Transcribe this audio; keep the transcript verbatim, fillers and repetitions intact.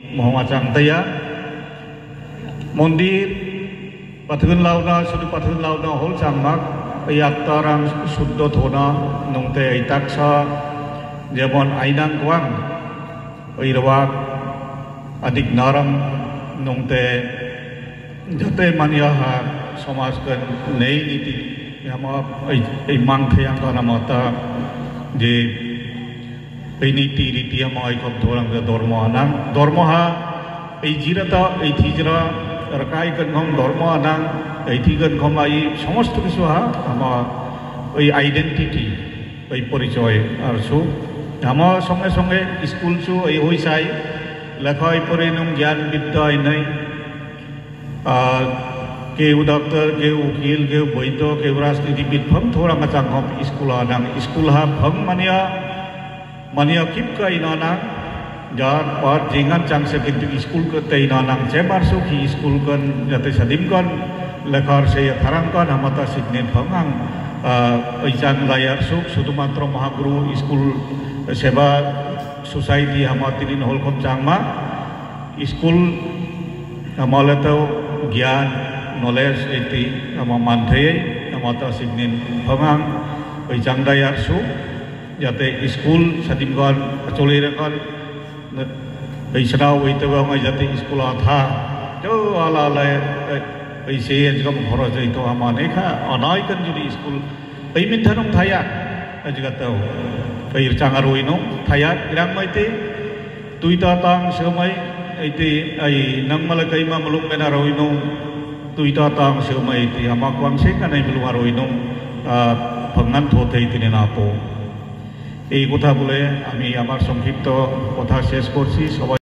Mohong achang taya. Mondir pathun launa, sudu pathun launa hol changmak, ei aktarang suddo thona, nungte ei taksa, jemon ainang kwang, ei rwak, adik naram, nungte jate manya ha, somaj kan nei niti, yama ei, ei mang thayang kana mata, je Ei niti riti ama ai kok dorang ke dormo anang. Dormo ha ei jira ta ei thijra rakai kan khom dormo anang. Ei thi kan khom ai somosto kisu ha ama ei identity ei porichoy ar su. Ama songe songe school su ei hoi sai lekha ei pore nung gyan bidya ei nai. Ah, keu doctor, keu ukil, keu boido, keu rajnitibid phang thora ngachang hom school anang. School ha phang mania, mania kip ka ina nang. Jat pat jingan chang se kintu school ke tei ina nang. Chemar su ki school kan jate sadim kan lekar se ya tharang kan hamata signin phang ang. Ah, ichang layar su sudu mantro mahaguru school seba society hama tinin holkom changma. School, amale to gyan, knowledge, eti, ama manthai, ama ta signin phamang, oi jangdai arsu, jate school, sadim gan, acholi rekan, oi sra, oi to, ama jate school atha, to ala ala, oi se, jom horo jai to, ama nekha, anai kan juri school, Ei min thanung thaya, ajga tau. Ei chang arui nung thaya, irang mai te, tui ta tang semai, ei te, ei nang mala kai ma muluk mena rui nung, tui ta tang semai te, ama kwang se kanai muluk arui nung, ah, phangnan tho thei tini na po. এই কথা বলে আমি আমার সংক্ষিপ্ত কথা শেষ করছি। সবাই